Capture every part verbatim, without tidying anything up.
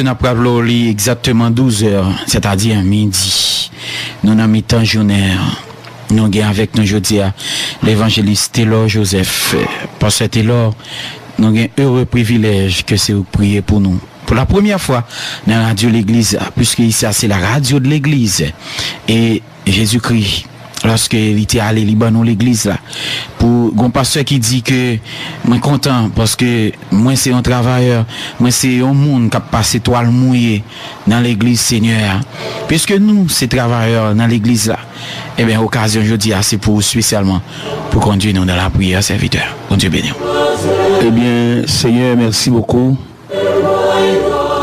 N ap raple w li egzakteman douz è, sètadi midi. Nou nan mitan jounen an. Nou gen avèk nou jodi a levanjelis Telor Joseph. Pastè Telor, nou gen ere privilèj ke se ou k priye pou nou. Pou la premyè fwa nan radyo legliz la, puiske isi a se la radio de l'église. E Jezikri, lòske li te ale, li ban nou legliz la. Pou gon pastè ki di ke mwen kontan paske mwen se yon travayè, mwen se yon moun k ap pase twal mouye nan legliz Senyè a. Piske nou se travayè nan legliz la, ebyen, okazyon jodi a se pou ou espesyalman pou kondui nou nan lapriyè, sèvitè. Bondye beni w. Ebyen, Senyè, mèsi bokou.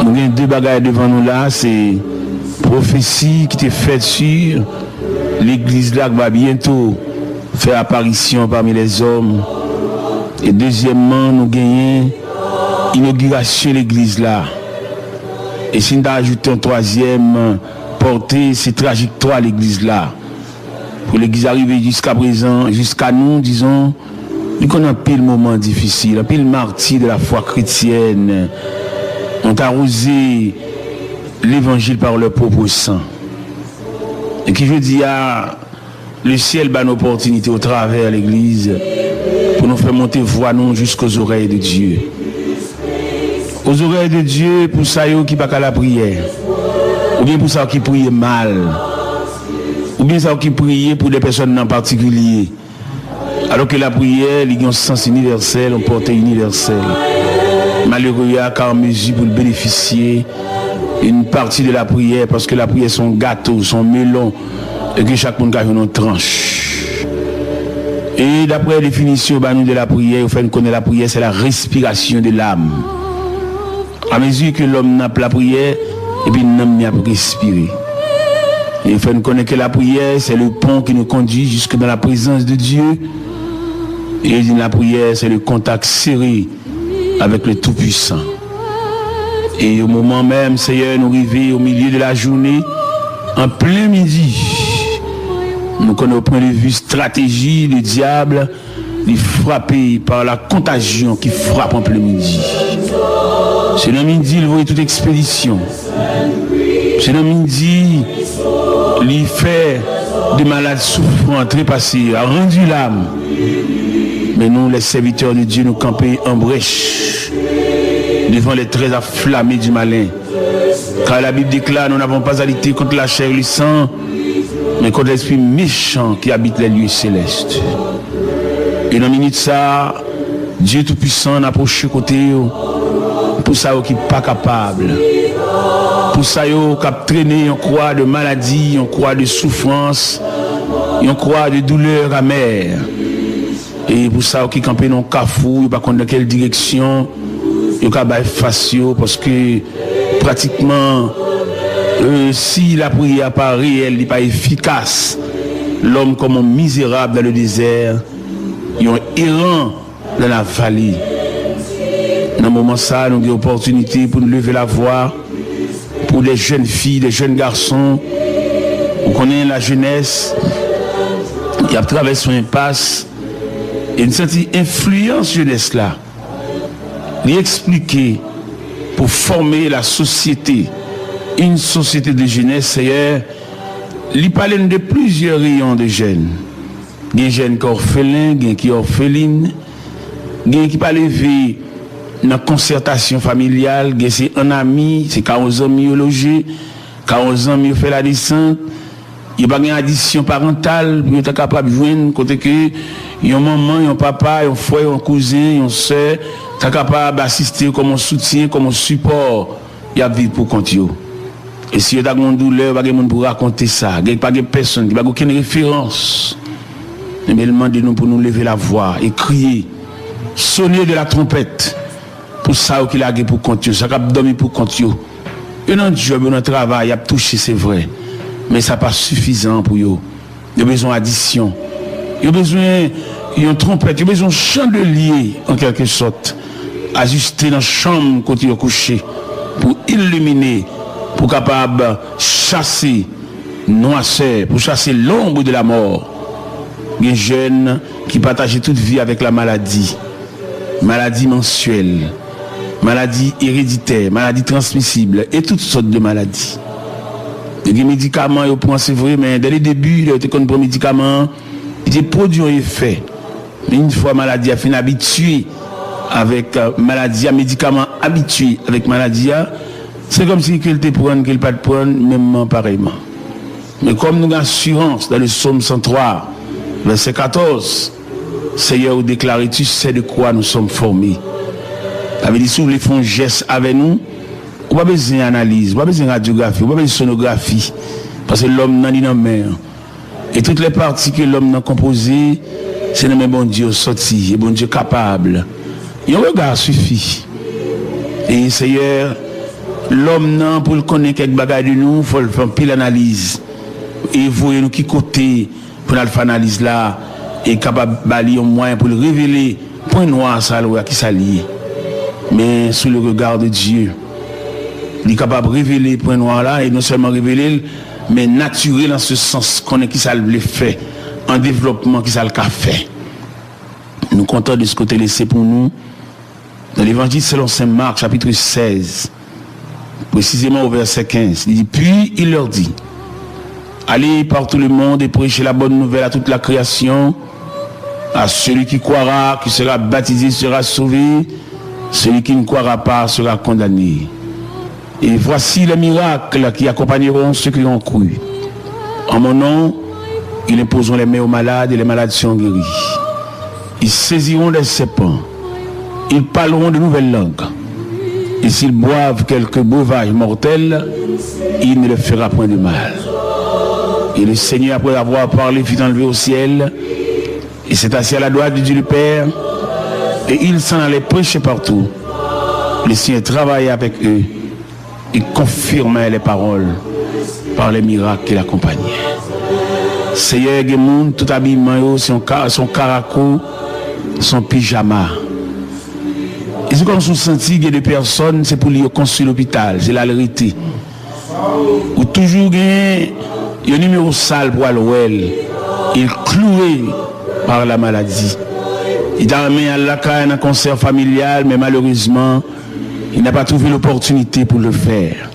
Nou gen de bagay devan nou la, se pwofesi ki te fèt si legliz la ki va byento fè aparisyon pami lèzòm. E dezyèmman, nou genyen inogirasyon legliz la. E si n ta ajoute yon twazyèm pòte, se trajektwa legliz la. Pou legliz la rive jiska prezan, jiska nou, dizon, li konn anpil moman difisil, anpil mati de la fwa kretyèn ont arrosé l'évangile par leur propre sang. E ki jodi a, le syèl ba nou opòtinite otravè legliz pou nou fè monte vwa nou jisko zorèy de Dye. Aux oreilles de Dieu pou sa yo ki pa ka lapriyè, oubyen pou sa yo ki priye mal, oubyen sa yo ki priye pou de pèsòn an patikilye. Alò ke lapriyè, li gen yon sans inivèsèl, yon pòte inivèsèl. Malere a ka an mezi pou l benefisye yon pati de lapriyè, paske lapriyè se yon gato, se yon melon, e ke chak moun ka jwenn yon tranch. E daprè definisyon yo ba nou de lapriyè, yo fè n konnen lapriyè se la respiration de l'âme. Amezi ke lòm nan ap lapriyè, epi nanm li ap respire. E yo fè n konnen ke lapriyè se le pont qui nous conduit jusque dans la présence de Dieu. E yo di n lapriyè se le contact serré avec le Tout-Puissant. E o moman menm, Seyè, nou rive o milye de la jounen, an plen midi, nou konnen o pwen de vi estrateji de dyab, li frape pa la kontajyon ki frape an plen midi. Se nan midi l voye tout ekspedisyon. Se nan midi li fè de malad soufran trepase, a randi lam. Men nou, les serviteurs de Dieu, nou kanpe an brèch devan les traits enflammés du malin. Car la Bible déclare, nous n'avons pas à lutter contre la chair et le sang, mais contre l'esprit méchant qui habite les lieux célestes. E nan minit sa, Dye Toupisan, n apwoche kote yo pou sa yo ki pa kapab, pou sa yo k ap trennen yon kwa de maladi, yon kwa de soufrans, yon kwa de doulè amè. E pou sa yo ki kanpe nan yon kafou, yo pa konn nan kèl direksyon yo ka bay fas yo, paske pratikman, euh, si lapriyè a pa reyèl, li pa efikas, l'homme comme un misérable dans le désert, yon eran dans la vallée. Nan moman sa, nou gen opòtinite pou nou leve lavwa pou de jèn fi, de jèn gason. Ou konnen lajenès, y ap travèse yon enpas, e n santi enfliyans jenès la. Li eksplike pou fòme la sosyete, une société de jeunesse, Seyè, li pale n de plizyè reyon de jèn. Gen jèn ki òfelen, gen ki òfelin, gen ki pa leve nan konsètasyon familyal, gen se an ami, se ka yon zanmi yo loje, ka yon zanmi yo fè ladesant, yo pa gen adisyon parantal pou yo ta kapab jwenn kote ke yon manman, yon papa, yon frè, yon kouzen, yon sè ta kapab asiste yo kòm yon soutyen, kòm yon sipò. Y ap viv pou kont yo. E si yo ta gen yon doulè, yo pa gen moun pou rakonte sa. Gen, pa gen pèsonn ki pa gen okenn referans. Ebyen, l mande nou pou nou leve lavwa e kriye, sonner de la trompette, pou sa yo ki lage pou kont yo, sa k ap dòmi pou kont yo. Yo nan djòb, yo nan travay, y ap touche, se vre. Men sa pa sifizan pou yo. Yo bezwen adisyon. Yo bezwen yon twonpèt. Yo bezwen yon chandelye, an kèlke sòt, ajiste nan chanm kote yo kouche, pou ilimine, pou kapab chase nwasè, pou chase l'ombre de la mort. Gen jèn ki pataje tout vi avèk la maladie. Maladie mensuelle. maladi ereditè, maladi transmisib e tout sòt de maladi. Yo gen medikaman yo pran, se vre, men dè le debi, lè yo te konn pran medikaman an, li te pwodui yon efè. Men yon fwa maladi a fin abitye avèk, euh, maladi a, medikaman an abitye avèk maladi a, se kòmsi ke l te pran, ke l pa t pran, menmman parèyman. Men kòm nou gen asirans dans le psaume cent trois, vèsè katòz, Seyè, ou deklare, tu sais de quoi nous sommes formés. Sa vle di, si w vle fè yon jès avè nou, ou pa bezwen analiz, ou pa bezwen radyografi, ou pa bezwen sonografi. Paske lòm nan li nan men an. E tout lè pati ke lòm nan konpoze, se nan men Bondye yo sòti, e Bondye kapab. Yon rega sifi. E Seyè, lòm nan, pou l konnen kèk bagay de nou, fò l fè anpil analiz. E voye nou ki kote pou n al fè analiz la, e kapab ba li yon mwayen pou l revele pwen nwa sa l wè a ki sa l ye. Men sous le regard de Dieu, li kapab revele pwen nwa la, e non sèlman revele l, men natire l an se sans, konnen ki sa l vle fè, an devlòpman, ki sa l ka fè. Nou kontan de ce que w te lese pou nou nan Levanjil selon Sen Mak, chapitre seize, précisément au verset quinze. Il dit, puis il leur dit, allez par tout le monde et prêchez la bonne nouvelle à toute la création. À celui qui croira, qui sera baptisé, sera sauvé. Celui qui ne croira pas sera condamné. Et voici les miracles qui accompagneront ceux qui ont cru. En mon nom, ils imposeront les mains aux malades et les malades seront guéris. Ils saisiront des serpents. Ils parleront de nouvelles langues. Et s'ils boivent quelque breuvage mortel, il ne leur fera point de mal. Et le Seigneur, après avoir parlé, fut enlevé au ciel, et s'est assis à la droite de Dieu le Père, et il s'en allait prêcher partout, le Seigneur travaillait avec eux, et confirmait les paroles par les miracles qui l'accompagnaient. Seyè, gen moun, tout abiman yo, se yon ka-, se yon karako, se yon pijama. E se kòmsi w santi gen de pèsòn, se pou li yo konstwi lopital, se la l rete. Ou toujou gen yon nimewo sal pou al wè l. Il cloué par la maladie. Li ta renmen al lakay nan konsè familyal, men malerezman, il n'a pas trouvé l'opportunité pour le faire.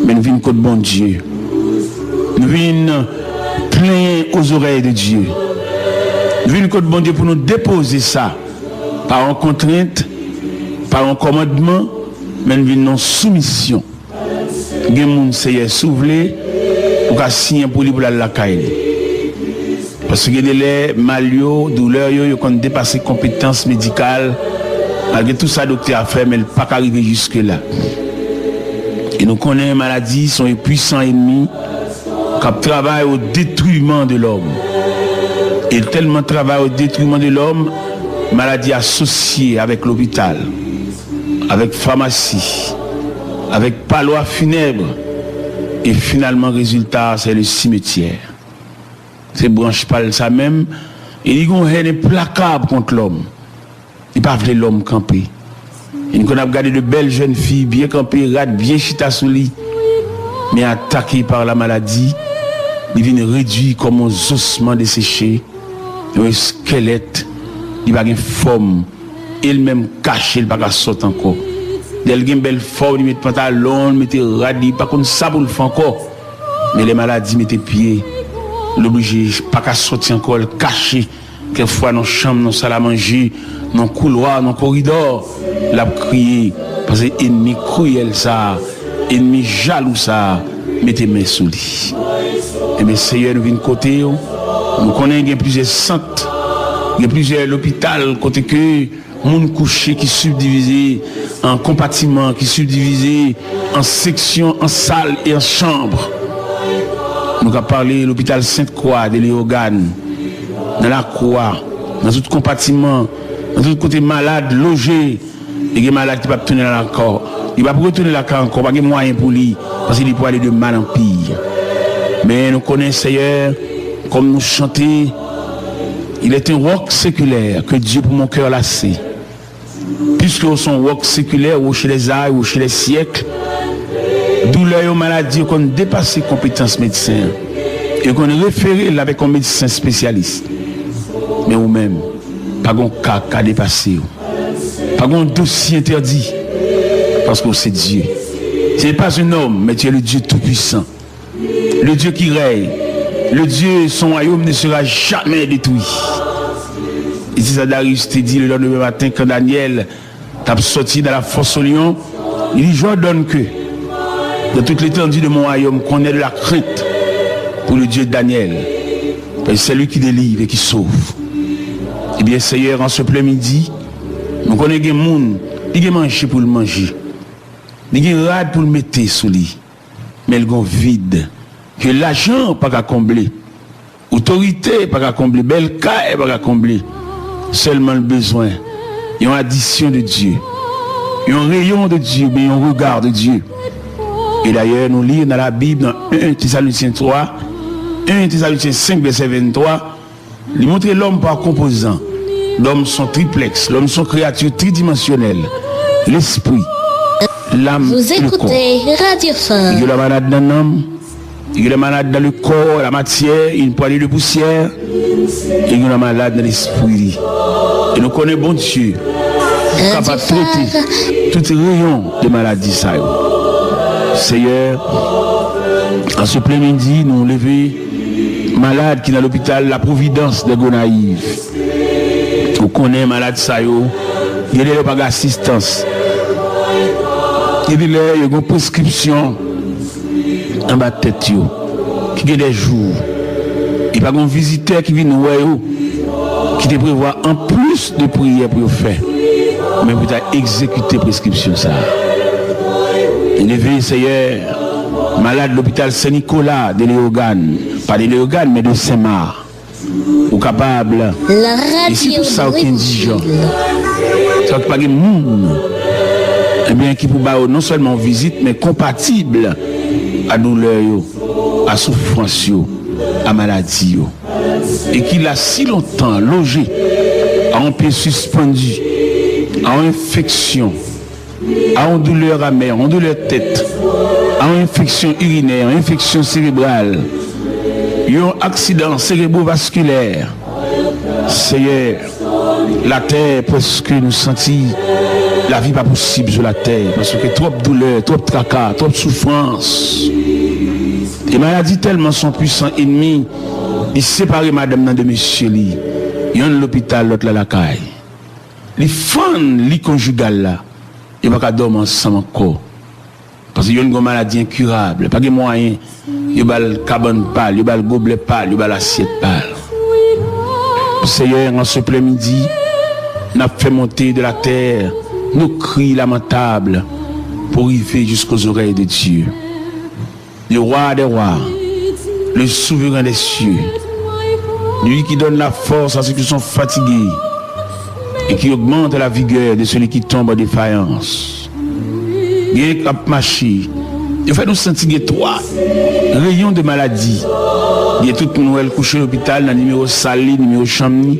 Men nou vin kot Bondye. Nou vin plenyen aux oreilles de Dieu. Nou vin kot Bondye pou nou depoze sa. Pa yon kontrent, pa yon kòmandman, men nou vin nan soumisyon. Gen moun, Seyè, si w vle, ou ka siyen pou li pou l al lakay li. Paske gen de lè, mal yo, doulè yo, yo konn depase konpetans medikal. Malgre tout sa doktè a fè, men l pa ka rive jiske la. E nou konnen maladi se yon pwisan enmi k ap travay o detriman de lòm. E l tèlman travay o detriman de lòm, maladi asosye avèk lopital, avèk famasi, avèk palwa finèb, e finalman, rezilta a, se le simetyè. Se branch pa l sa menm, e li gon hèn enplakab kont lòm. Li pa vle lòm kanpe. E n konn ap gade de bèl jèn fi byen kanpe, rad byen chita sou li, men atake par la maladie, li vin redui kòm yon zosman deseche, yon eskèlèt, li pa gen fòm, e l menm kache, l pa ka sot ankò. Lè l gen bèl fòm, li met pantalon, li mete rad, li pa konn sa pou l fè ankò. Men lè maladi mete pye, l oblije pa ka soti ankò, l kache. Kèk fwa nan chanm, nan sal a manje, nan koulwa, nan koridò, l ap kriye, paske enmi kriyèl sa a, enmi jalou sa a, mete men sou li. Ebyen, Seyè, nou vin kote w. Nou konnen gen plizyè sant, gen plizyè lopital kote ke moun kouche ki sibdivize an konpatiman, ki sibdivize an seksyon, an sal e an chanm. Nou ka pale lopital Sent Kwa de Leyogàn, nan Lakwa, nan tout konpatiman, nan tout kote malad loje, e gen malad ki p ap tounen lakay. Li p ap retounen lakay ankò, pa gen mwayen pou li, paske li pwale de mal an pi. Men nou konnen, Seyè, kòm nou chante, il est un roc séculaire que Dieu pour mon cœur lassé. Piske w se yon wòk sekilè, rocher des âges, rocher des siècles, doulè yo, maladi yo konn depase konpetans medsen an. Yo konn refere l avèk yon medsen espesyalis. Men ou menm, pa gon ka k ka depase w. Pa gon dosye entèdi. Parce que c'est Dieu. Ce n'est pas un homme, mais tu es le Dieu tout-puissant. Le Dieu qui règne. Le Dieu, son royaume ne sera jamais détruit. Et c'est ça Darius te dit le lendemain matin quand Daniel t ap sòti dans la fosse au lion. Il dit, j'ordonne que dans toute l'étendue de mon royaume, qu'on ait de la crainte pour le Dieu de Daniel. Parce que c'est lui qui délivre et qui sauve. Ebyen, Seyè, an se plen midi, nou konnen gen moun, li gen manje pou l manje. Li gen rad pou l mete sou li. Men l gon vid ke lajan pa ka konble, otorite pa ka konble, bèl kay pa ka konble. Sèlman l bezwen yon adisyon de Dye, yon reyon de Dye, oubyen yon rega de Dye. E dayè, nou li nan Labib, nan en Tesalonityen twa, en Tesalonityen senk, vèsè venntwa, li montre lòm pa konpozan. Lòm se yon triplèks, lòm se yon kreyati tridimansyonèl. Lespri, lam e le kò. Vous écoutez Radio Phare. Li gen lè malad nan nanm, li gen lè malad nan le kò, la matyè, une poignée de poussière, e li gen lè malad nan lespri li. E nou konnen Bondye kapab trete tout reyon de maladi sa yo. Seyè, an se plen midi, nou leve malad ki nan lopital La Providence de Gonayiv. Ou konnen malad sa yo, gen lè yo pa gen asistans. Gen de lè yo gen preskripsyon anba tèt yo, ki gen de jou, e pa gen vizitè ki vin wè yo, ki te prevwa anplis de priyè pou yo fè, men pou ta egzekite preskripsyon sa a. Leve, Seyè, malad lopital Sen Nikola de Leyogàn, pa de Leyogàn, men de Senmak. Ou kapab. E si pou sa ou ki endijan, sa ki pa gen moun, ebyen, ki pou ba yo non sèlman yon vizit, men konpatib a doulè yo, a soufrans yo, a maladi yo. E ki la si lontan, loje a yon pye sispann, a yon enfeksyon, a yon doulè amè, yon doulè tèt, a yon enfeksyon irinè, yon enfeksyon serebral, yon aksidan serebrovaskilè. Seyè, latè prèske nou santi lavi pa posib sou latè, paske twòp doulè, twòp traka, twòp soufrans. E maladi tèlman se yon pwisan enmi, li separe madanm nan de mesye li. Yonn lopital, lòt la lakay. Li fann li konjigal la. Yo pa ka dòmi ansanm ankò. Paske yonn gen yon maladi enkirab. Pa gen mwayen. Yo ba l kabann pa l, yo ba l goblè pa l, yo ba l asyèt pa l. Seyè, an se plen midi, n ap fè monte de latè nos cris lamentables pou rive jusqu'aux oreilles de Dieu. Le roi des rois, le souverain des cieux, lui qui donne la force à ceux qui sont fatigués et qui augmente la vigueur de celui qui tombe en défaillance. Gen k ap mache, yo fè nou santi gen twa reyon de maladi. Gen tout moun wè l kouche lopital nan nimewo sal li, nimewo chanm li.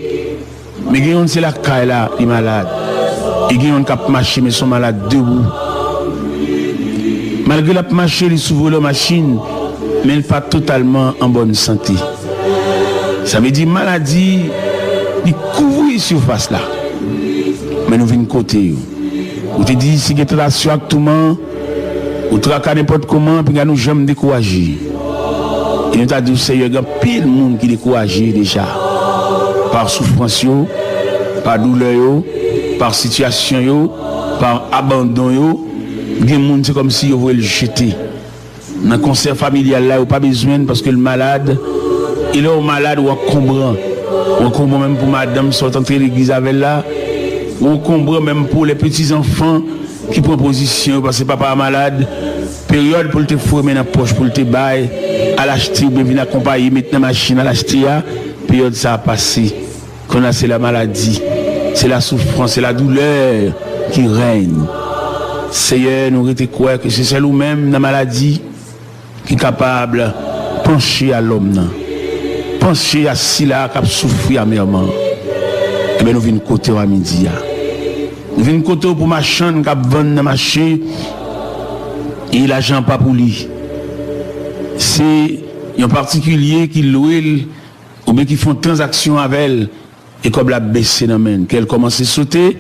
Men gen youn se lakay la li malad. E gen youn k ap mache men se yon malad debou. Malgre l ap mache, li sou volan machin, men l pa totalman an bòn sante. Sa vle di maladi li kouvri sifas la. Men nou vin kote yo. Ou te di si gen tantasyon ak touman, ou traka nenpòt kòman, pinga nou janm dekouraje. E nou ta di w, Seyè, gen anpil moun ki dekouraje deja. Pa soufrans yo, pa doulè yo, pa sitiyasyon yo, pa abandon yo. Gen moun, se kòmsi yo voye l jete. Nan konsè familyal la, yo pa bezwen l paske l malad. E lè w malad, w ankonbran. W ankonbran menm pou madanm, sa w t antre legliz avè l la. W ankonbran menm pou lè peti zanfan ki pran pozisyon yo paske papa a malad. Peryòd pou l te foure men nan pòch, pou l te bay, al achte oubyen vin akonpaye, met nan machin, al achte a, peryòd sa a pase. Kounye a se la maladi, se la soufrans, se la doulè ki règne. Seyè, nou rete kwè ke se sèl ou menm nan maladi ki kapab panche a lòm nan, panche a sila k ap soufri amèman. Ebyen, nou vin kote w a midi a. Nou vin kote w pou machann k ap vann nan mache, e lajan pa pou li. Se yon patikilye ki lwe l oubyen ki fè yon tranzaksyon avè l, e kòb la ap bese nan men l, kè l kòmanse sote,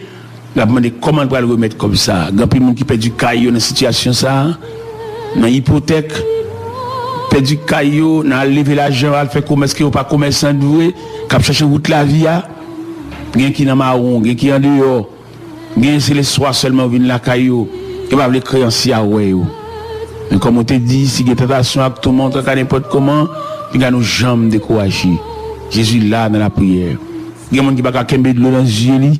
L ap mande kòman l pral remèt kòb sa a. Gen anpil moun ki pèdi kay yo nan sitiyasyon sa a, nan ipotèk, pèdi kay yo, nan al leve lajan, al fè komès ke yo pa komèsan dwe, k ap chache wout lavi a. Gen ki nan mawon, gen ki andeyò, gen se leswa sèlman yo vin lakay yo, yo pa vle kreyansye a wè yo. Men kòm ou te di, si gen tantasyon ak toumant, ka nenpòt kòman, piga nou janm dekouraje. Jezi la nan lapriyè. Gen moun ki pa ka kenbe dlo nan zye li.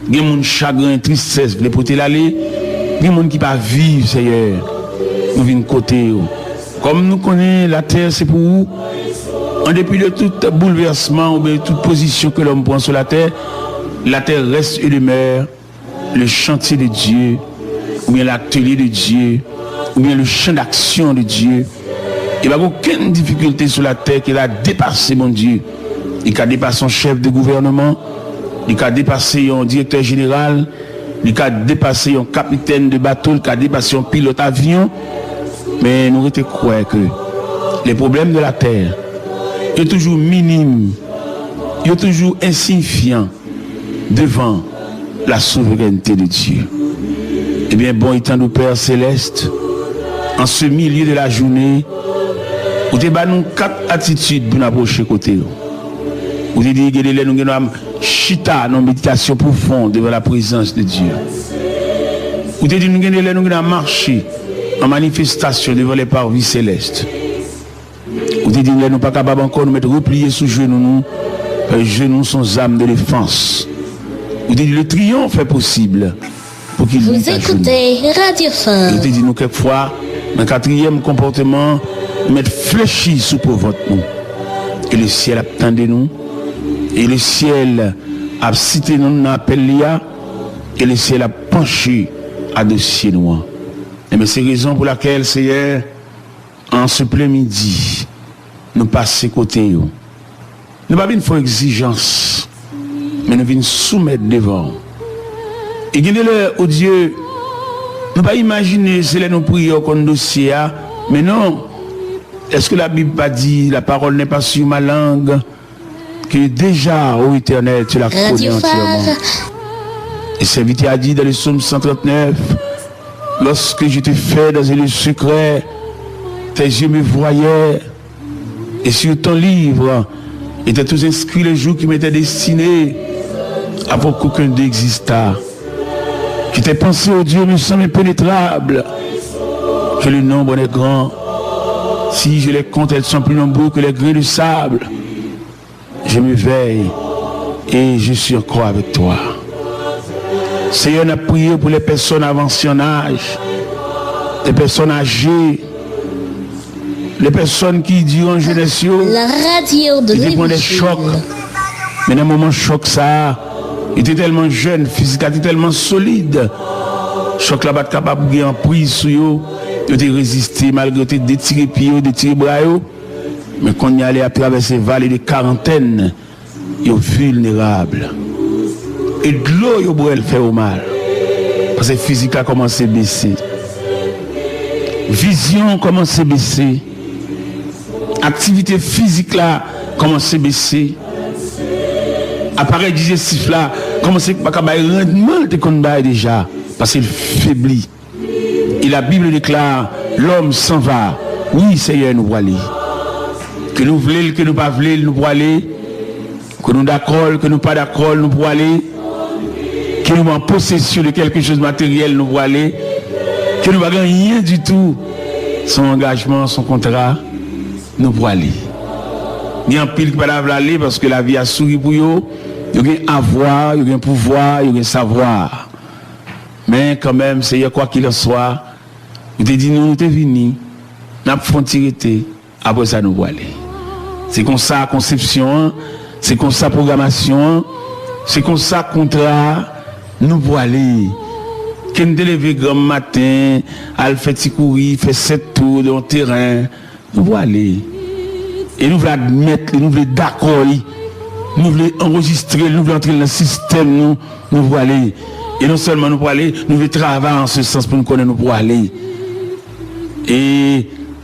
Gen moun chagren, tristès vle pote l ale. Gen moun ki pa viv, Seyè. Nou vin kote yo. Kòm nou konnen latè se pou ou, an depi de tout boulvèsman oubyen tout pozisyon ke lòm pran sou latè, la terre reste et demeure le chantier de Dieu, oubyen l'atelier de Dieu, oubyen le champ d'action de Dieu. E pa gen okenn difikilte sou latè ki ka depase Bondye. Li ka depase yon chèf de gouvènman, li ka depase yon direktè jeneral, li ka depase yon kapitèn de bato, li ka depase yon pilòt avyon. Men nou rete kwè ke les problèmes de la terre, yo toujou minim, yo toujou ensiyifyan devan la souveraineté de Dieu. Ebyen, bon etan nou, Père Céleste, en ce milieu de la journée, ou te ba nou kat atitid pou n apwoche kote w. Ou te di, gen de lè nou gen dwa chita nan meditasyon pwofon devan la prezans de Dieu. Ou te di, nou gen de lè nou gen dwa mache an manifestasyon devan les parvis célestes. Ou te di, lè nou pa kapab ankò, nou mèt repliye sou jenou nou, paske jenou se yon zam de defans. Ou te di, le triomphe est possible pour qui lit à genoux. Vous écoutez Radio Phare. E ou te di nou kèk fwa, nan katriyèm konpòteman, nou mèt flechi sou po vant nou. E le syèl ap tande nou, e le syèl ap site nou nan apèl li a, e le syèl ap panche a dosye nou an. Ebyen, se rezon pou lakèl, Seyè, an se plen midi, nou pase kote yo. Nou pa vin fè w egzijans, men nou vin soumèt devan w. E gen de lè, o Dye, nou pa imajine se lè nou priye w konn dosye a, men non. Èske Labib pa di, la parole n'est pas sur ma langue, que déjà, ô Éternel, tu la connais entièrement. Et serviteur a dit dans le psaume cent trente-neuf, lorsque je te fais dans un lieu secret, tes yeux me voyaient, et sur ton livre étaient tous inscrits les jours qui m'étaient destinés avant qu'aucun d'eux existât. Que tes pensées, ô Dieu, me semblent impénétrables, que le nombre des grands, si je les compte, elles sont plus nombreuses que les grains de sable. Je me veille et je suis encore avec toi. Seyè, n ap priye pou les personnes avancées en âge, les personnes âgées, les personnes ki, diran jenès yo, la radio de ki te pran de chòk. Men nan moman chòk sa a, yo te tèlman jèn, fizik la te tèlman solid, chòk la pa t kapab gen anpriz sou yo. Yo te reziste malgre yo te detire pye yo, detire bra yo. Men kounye a, lè y ap travèse vale de karantèn, yo vilnerab. E dlo yo bwè l fè yo mal. Paske fizik la kòmanse bese. Vizyon kòmanse bese. Aktivite fizik la kòmanse bese. Aparèy dijestif la kòmanse pa ka bay randman l te konn bay deja. Paske l febli. Et la Bible déclare, l'homme s'en va. Wi, Seyè, nou prale. Ke nou vle l, ke nou pa vle l, nou prale. Ke nou dakò l, ke nou pa dakò l, nou prale. Ke nou an posesyon de quelque chose matériel, nou prale. Ke nou pa gen anyen ditou, se yon angajman, se yon kontra, nou prale. Gen anpil ki pa ta vle ale paske lavi a souri pou yo. Yo gen avwa, yo gen pouvwa, yo gen savwa. Men kanmenm, Seyè, kwa kil an swa, ou te di nou, nou te vini, n ap fè yon ti rete, apre sa nou prale. Se konsa konsepsyon an, se konsa pwogramasyon an, se konsa kontra a, nou prale. Ke n te leve granm maten, al fè ti kouri, fè sèt tou nan yon teren, nou prale. E nou vle admèt li, nou vle dakò li, nou vle anrejistre li, nou vle antre l nan sistèm nou, nou prale. E non sèlman nou prale, nou vle travay an se sans pou nou konnen nou prale. E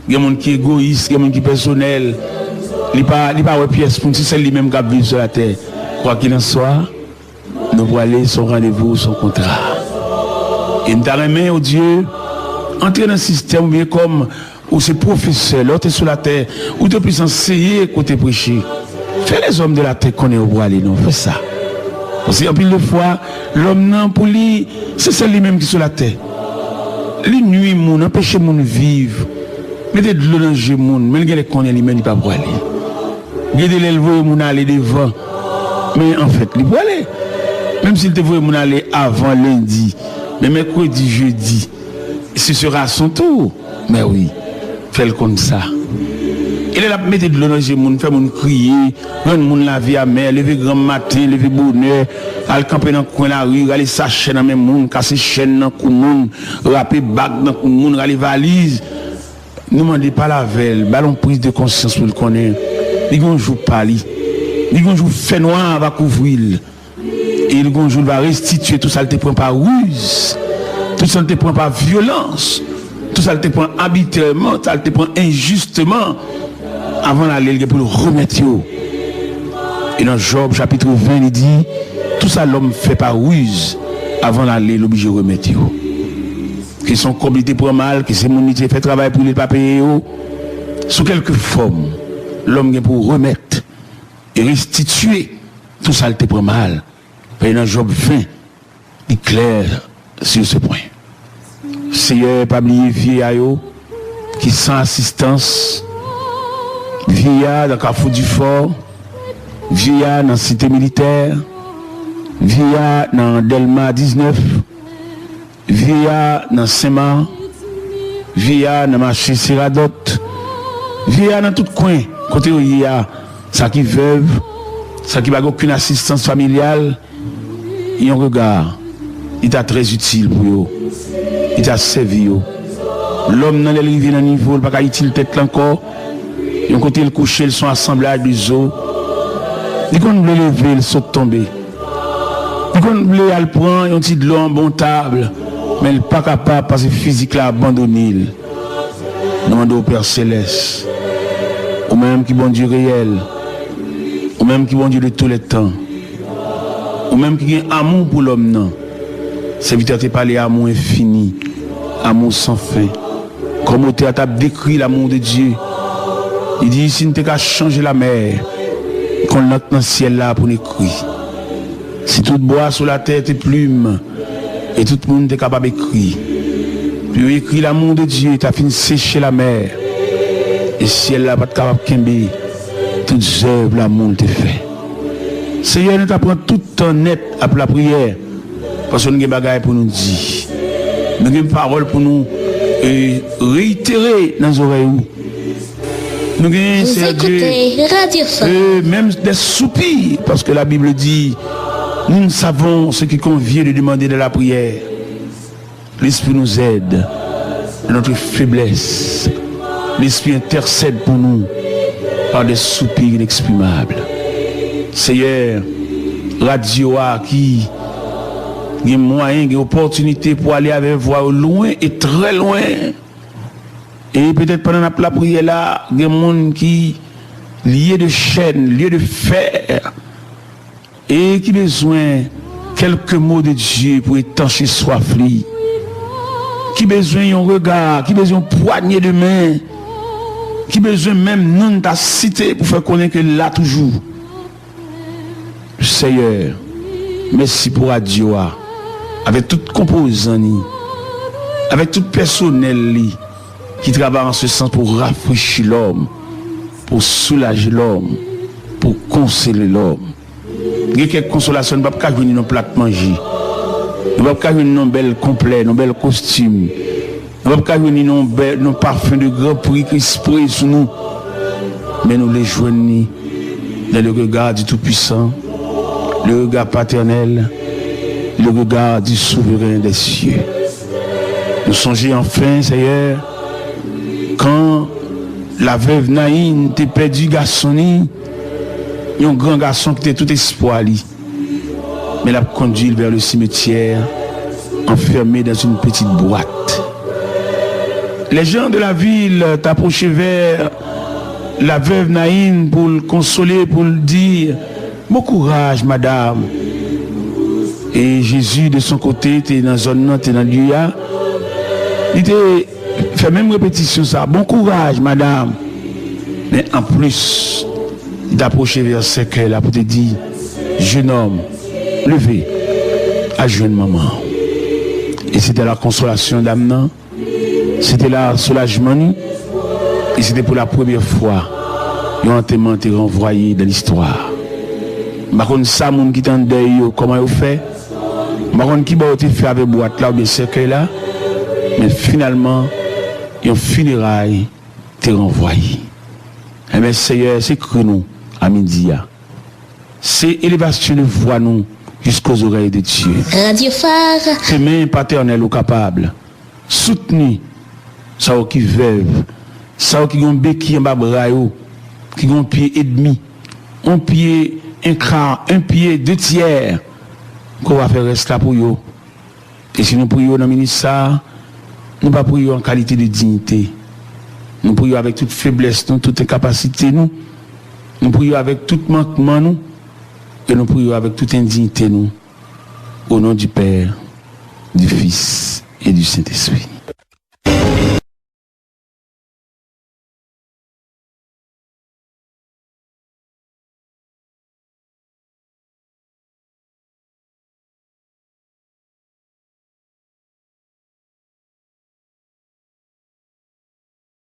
gen moun ki egoyis, gen moun ki pèsonèl, li pa, li pa wè pyès moun, se sèl li menm k ap viv sou latè. Kwa kil an swa, Nou prale, se yon randevou, se yon kontra. E m ta renmen, o Dye, antre nan sistèm oubyen kòm ou se pwofesè, lè w te sou latè, ou te plis anseye ke w te preche. Fè lèzòm de latè konnen ou prale, non, fè sa. Paske anpil de fwa, lòm nan, pou li, se sèl li menm ki sou latè. Li nwi moun, anpeche moun viv, mete dlo nan je moun, men l genlè konnen li menm li pa prale. Gen de lè l voye moun ale devan, men anfèt, li prale. Menm si l te voye moun ale avan lendi, men mèkredi, jedi, ce sera son tour. Men wi, fè l konn sa. E lè l ap mete dlo nan je moun, fè moun kriye, rann moun lavi amè, leve granm maten, leve bonè, al kanpe nan kwen lari, rale sachè nan men moun, kase chèn nan kou moun, rape bag nan kou moun, rale valiz. Nou mande pale avè l, ba l yon priz de konsyans pou l konnen li gen yon jou pa li. Li gen yon jou fènwa va kouvri l. E li gen yon jou l va restitye tou sa l te pran pa riz, tou sa l te pran pa vyolans, tou sa l te pran abitrèman, sa l te pran enjisteman. Avan l ale, li gen pou l remèt yo. E nan Jòb chapit ven, li di, tou sa lòm fè pa riz, avan l ale, l oblije remèt yo. Ke se yon kòb li te pran mal, ke se moun li te fè travay pou li, li pa peye yo, sou kèlke fòm, lòm gen pou remèt e restitye tou sa l te pran mal. Paske nan Jòb ven, li klè sur ce point. Seyè, pa bliye vyeya yo ki san asistans, vyeya nan Kafou Difò, vyeya nan Site Militè, vyeya nan Dèlma diznèf, vyeya nan Senmak, vyeya nan mache Seradòt, vyeya nan tout kwen kote yo ye a, sa ki vèv, sa ki pa gen okenn asistans familyal, yon rega, li ta trè itil pou yo, li ta sèvi yo. Lòm nan, lè l rive nan nivo l pa ka itil tèt l ankò, yon kote l kouche, l se yon asanblaj de zo. Li konn vle leve, l sot tonbe. Li konn vle al pran yon ti dlo anba yon tab, men l pa kapab paske fizik la abandone l. Nou mande w, Pè Selès, ou menm ki Bondye reyèl, ou menm ki Bondye de tou lè tan, ou menm ki gen amou pou lòm nan. Sèvitè te pale amou enfini, amou san fen. Kòm otè a t ap dekri l'amour de Dieu, li di, si n te ka chanje lamè, konn lank nan syèl la pou n ekri. Si tout bwa sou latè te plim, e tout moun te kapab ekri, pou yo ekri l'amour de Dieu, ta fin seche lamè, e syèl la pa t kapab kenbe tout zèv lamou l te fè. Seyè, nou ta pran tout tan nèt ap lapriyè, paske nou gen bagay pou nou di. Nou gen pawòl pou nou, e, reitere nan zòrèy ou. Nou gen, Seyè Dye, e, menm de soupi, paske la Bible dit, nous savons ce qu'il convient de demander dans la prière. L'Esprit nous aide dans notre faiblesse. L'Esprit intercède pour nous par des soupirs inexprimables. Seyè, radyo a ki gen mwayen, gen opòtinite pou ale avè vwa yo lwen e trè lwen. E petèt pandan n ap lapriyè la, gen moun ki lye de chèn, lye de fè, e ki bezwen kèlke mo de Dye pou etanche swaf li, ki bezwen yon rega, ki bezwen yon pwanye de men, ki bezwen menm non n ta site pou fè konnen ke l la toujou. Seyè, mèsi pou radyo a, avèk tout konpozan li, avèk tout pèsonèl li, ki travay an se sans pou rafrechi lòm, pou soulaje lòm, pou konsole lòm. Gen kèk konsolasyon nou p ap ka jwenn li nan plat manje. Nou p ap ka jwenn li nan bèl konplè, nan bèl kostim. Nou p ap ka jwenn li nan bèl, nan pafen de gran pri ki spre sou nou. Men nou vle jwenn li dans le regard du Tout-Puissant, le regard paternel, le regard du Souverain des cieux. Nou sonje anfen, Seyè, kan la veuve Naïn te pèdi gason li, yon gran gason ki te tout espwa li. Men l ap kondui l vers le cimetière, enfermé dans une petite boîte. Les gens de la ville t'approchaient vers la veuve Naïn pou l konsole, pou l di, bon kouraj, madanm. E Jezi, de son kote, te nan zòn nan, te nan lye a. Li te fè menm repetisyon sa. Bon kouraj, madanm. Men anplis, li t apwoche vè sèkèy la pou te di, Jenòm, leve, al jwenn manman w. E se te la konsolasyon dam nan. Se te la soulajman ni, e se te pou la premyè fwa yon antèman te ranvwaye nan listwa. M pa konn sa moun ki te an dèy yo, kòman yo fè. M pa konn ki bò yo te fè avèk bwat la oubyen sèkèy la, men finalman, yon fineray te ranvwaye. Enben, Seyè, se kri nou a midi a. Se elevasyon de vwa nou jisko zorèy de Dye. Radio Phare. Ke men patènèl ou kapab soutni sa yo ki vèv, sa yo ki gen yon beki anba bra yo, ki gen yon pye edmi, yon pye enka, yon pye de tyè, ke w va fè rès la pou yo. E si nou priye w nan minit sa a, nou pa priye w an kalite de diyite. Nou priye w avèk tout feblès nou, tout enkapasite nou. Nou priye w avèk tout mankman nou. E nou priye w avèk tout endiyite nou. Au nom du Père, du Fils et du Saint-Esprit.